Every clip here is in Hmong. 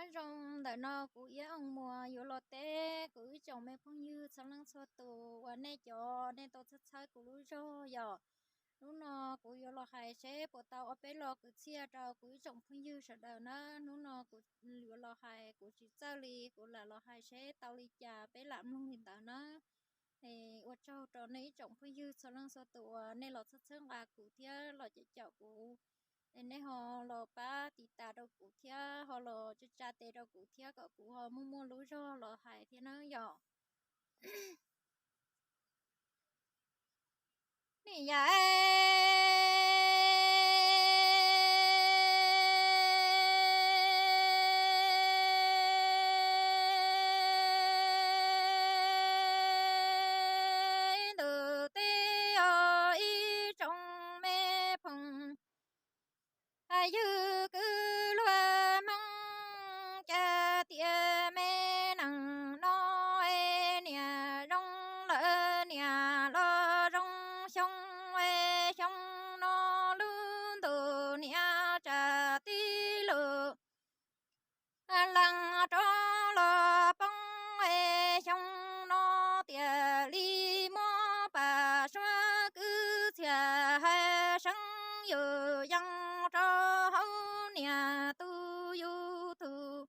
Nyob zoo, ntawm no kuv Iab Oos Muas yuav los teb kuv ib tsoom me phooj ywg txhua leej txhua tus uas nej cov nej tau txhawb txhawb kuv lub zog yom. Hnub no kuv yuav los hais seb puas tau ob peb lo kwv txhiaj rau kuv ib tsoom phooj ywg sawv daws na. Hnub no kuv yuav los hais, kuv tsis txawj li, kuv lam los hais seb tau li cas peb lam mloog li ntawd na. Es ua tsaug rau nej ib tsoom phooj ywg txhua leej txhua tus uas nej los txhawb txhawb nqa kuv thiab los caum caum kuv. Es nej ho los pab tiv tas rau kuv thiab ho los tsa tsa tes rau kuv thiab kom kuv ho muaj muaj lub zog los hais thiab na yom. Nim yam ntawm teb os ib tsoom me phooj ywg kwv luag Hmoob, cas tias me neeg no es niam zoo lawm niam los zoo xyoo es xyoo no lub ntuj niam tsam tib lub lees rov los poob es xyoo no tias li muab pam suab kwv txhiaj hais seeb yus yees rau hauv niam tus yus tus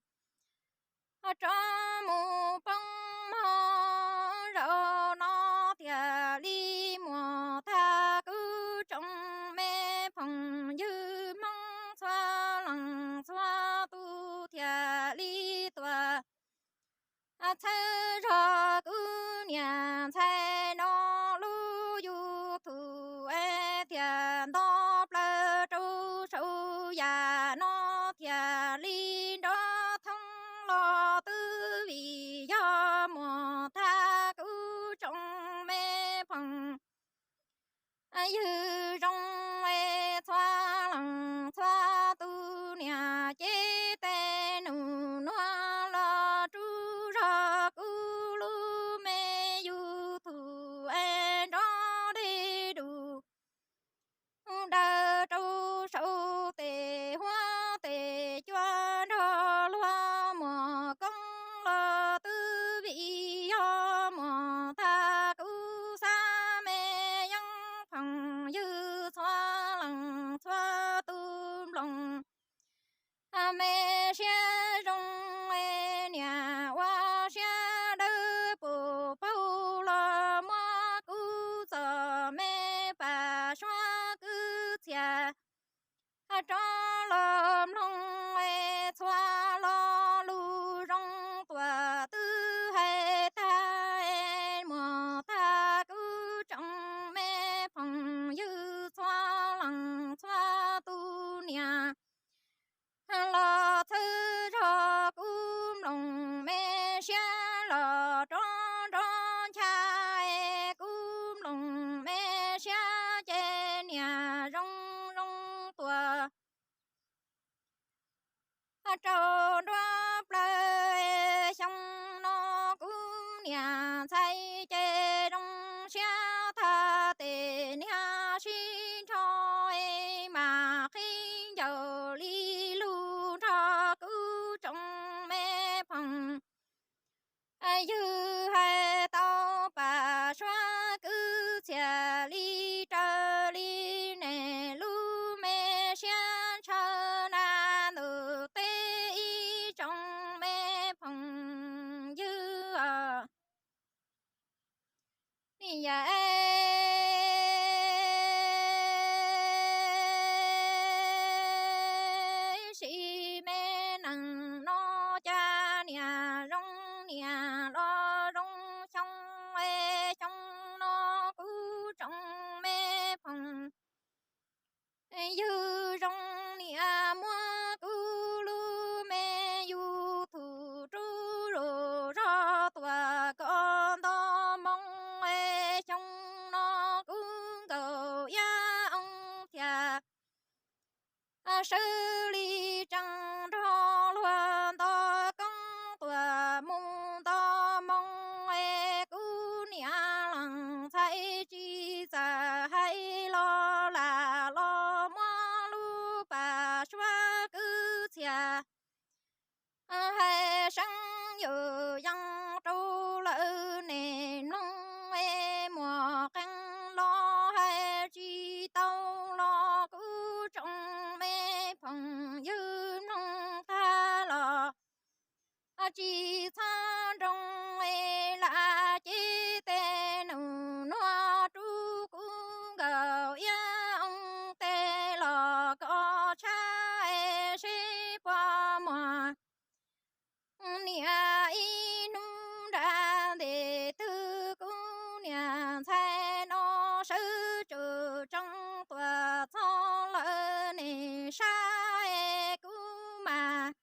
rov mus poob mog. Zaum no tias li muab tag kuv tsoom me phooj ywg Hmoob txhua leej txhua tus thiaj li tuaj txhawb zog kuv niam ntxhais no lub YouTube es thiaj nto plaws rau saum yam no thiaj li nrov thoob los twb vim yog muab tag kuv tsoom me phooj ywg zoo es txhua leej txhua tus niam cev tej num nuav los rub zog kuv lub me YouTube es nrov deb dub dawm rau saum tej huab tej cua nrog luag muag koob los twb vim yog muab tag kuv xab me yeeb phooj ywg txhua leej txhua tus mloog. Me siab zoo es niam ua siab dawb paug paug los muab kuv txom me pam suab kwv txhiaj rov los mloog es txhua lo lus zoo tuaj twb hais tag es muab tag kuv tsoom me phooj ywg txhua leej txhua tus niam los txhawb zog kuv mloog me siab los rov nrov ncha es kuv mloog me siab ces niam zoo zoo tuaj rau nruab plawv. Xyoo no kuv niam ntxhais ces zoo siab tag tes niag sib nrho es mam qhib ncaus li lug nrog kuv tsoom me phooj ywg hais tau pam suab kwv txhiaj li raws li nej lub me siab ntshaw na ntug teb ib tsoom me phooj ywg os. Hais seeb yus yeej rau lawm nej mloog, es muaj qee los hais tsis tau los kuv tsoom me phooj ywg mloog tag los tsis txhob nroo es lam ceb tej nus nuav rau kuv nkawd iab oo tej los kom tshab es seb puas muaj niam ib hnub nram ntej twg kuv niam ntxhais no sawv tsum tsees tuaj txog lawm nej saib es kuv mas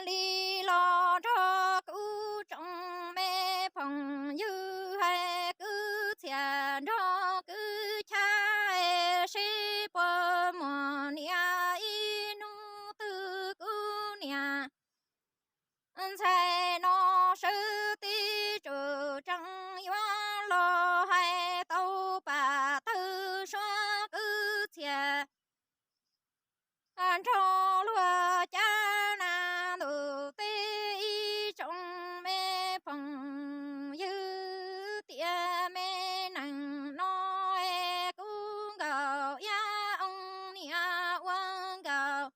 li los nrog kuv tsoom me phooj ywg hais kwv txhiaj nrog kwv chab es seb puas muaj niam ib hnub twg kuv niam ntxhais no sawv tib tsum tsees yuav los hais tau pam tawg suab kwv txhiaj nrog luag cab nas ntuj teb ib tsoom me phooj ywg. Tiam me neej no es kuv nkawd iab oo niam ua nkawd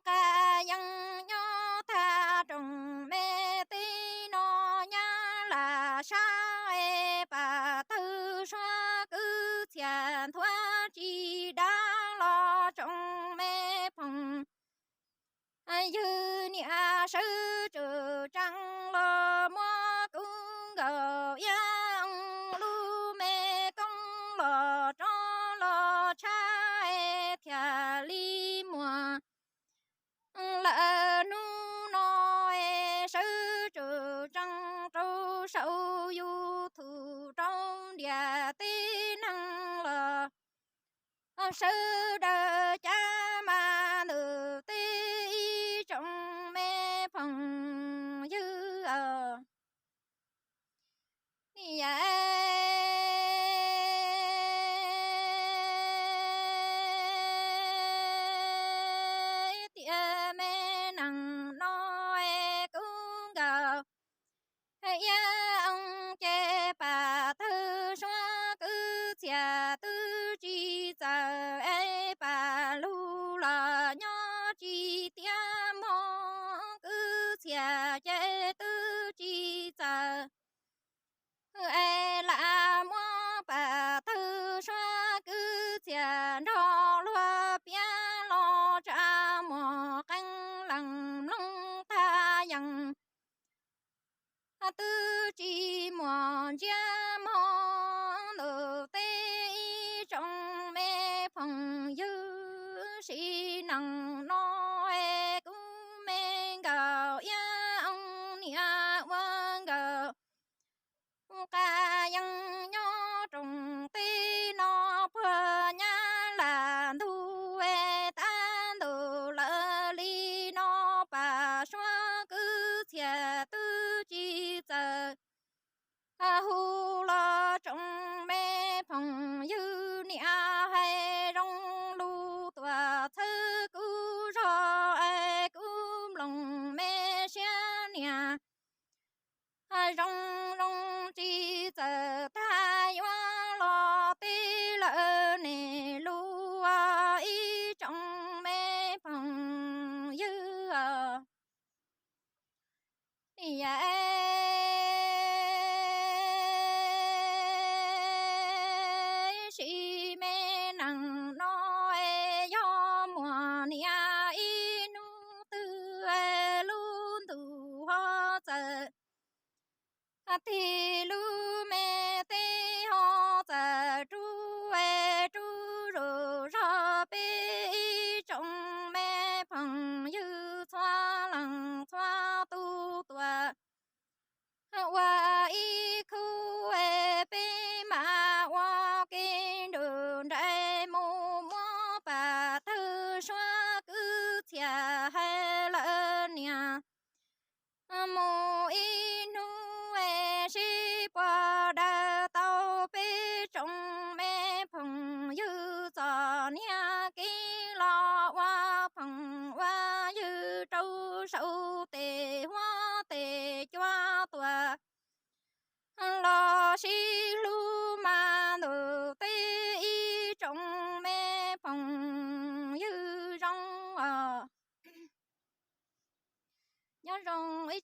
qas yees nyob tag rooj me teb no nyab lam sab es pam tawg suab kwv txhiaj nthuav tsis dab los tsoom me phooj ywg niam sawv tsum tsees los muab kuv nkawd iab oo lub me koob los rov los tshab es thiaj li muaj lawm hnub no es sawv tsum tsees rau saum YouTube rau ntiaj teb neeg los sawv daws cab mas ntawm teb ib tsoom me phooj ywg. Yam tias me neej no es kuv nkawd iab oo ces pam tawg suab kwv txhiaj twb tsis txawj es pam lug los nyob tsis tiav moog kwv txhiaj ces twb tsis txawj es lam muab pam tawg suab kwv txhiaj nrog luag piav los tsam muaj qee leej mloog tag yeej twb tsis muaj ntsiab moog ntawm teb ib tsoom me phooj ywg. Sim neej no es kuv me nkawd iab oo niam ua nkawd qas yees nyob rooj teb no puag nyab lam ntug es tab ntuj lawm li no pam suab kwv txhiaj twb tsis txawj hu los tsoom me phooj ywg niam hais zoo lug tuaj txhawb kuv zog es kuv mloog me siab niam zoo zoo tsis txawj tag yuav los teb lawm nej lub ib tsoom me phooj ywg. Yam sim me neej no es yog muaj niam ib hnub twg es lub ntuj ho txawm tig lub me teb ho txawm rub es rub zuj zog peb ib tsoom me phooj ywg txhua leej txhua tus tuaj ua ib khub es peb mam ua ke nrug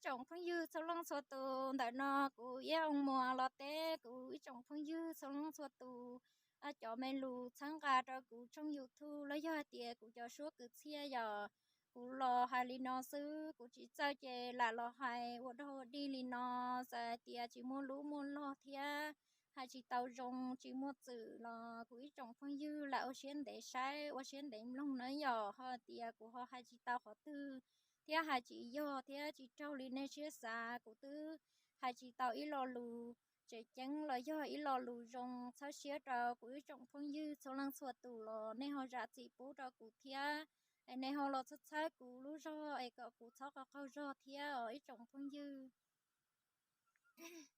tsoom phooj ywg txhua leej txhua tus, ntawm no kuv Iab Oos Muas los teb kuv ib tsoom phooj ywg txhua leej txhua tus, cov me lus txhawb nqa rau kuv tshooj YouTube los yog hais tias kuv cov suab kwv txhiaj yom. Kuv los hais li no xwb, kuv tsis txawj ces lam los hais ua dog ua dig li no, txawm hais tias tsis muaj lub muaj log thiab hais tsis tau zoo tsis muaj txwm los kuv ib tsoom phooj ywg lam ua siab ntev saib ua siab ntev mloog na yom. Ho tias kuv ho hais tsis tau qhov twg thiab hais tsis yog thiab tsis raug li nej siab xav, kuv twb hais tsis tau ib lo lus tseem ceeb los yog ib lo lus zoo, txhawb siab rau kuv ib tsoom phooj ywg txhua leej txhua tus los nej ho zam txim pub rau kuv thiab, es nej ho los txhawb txhawb kuv lub zog es kom kuv txhob qaug qaug zog thiab os ib tsoom phooj ywg.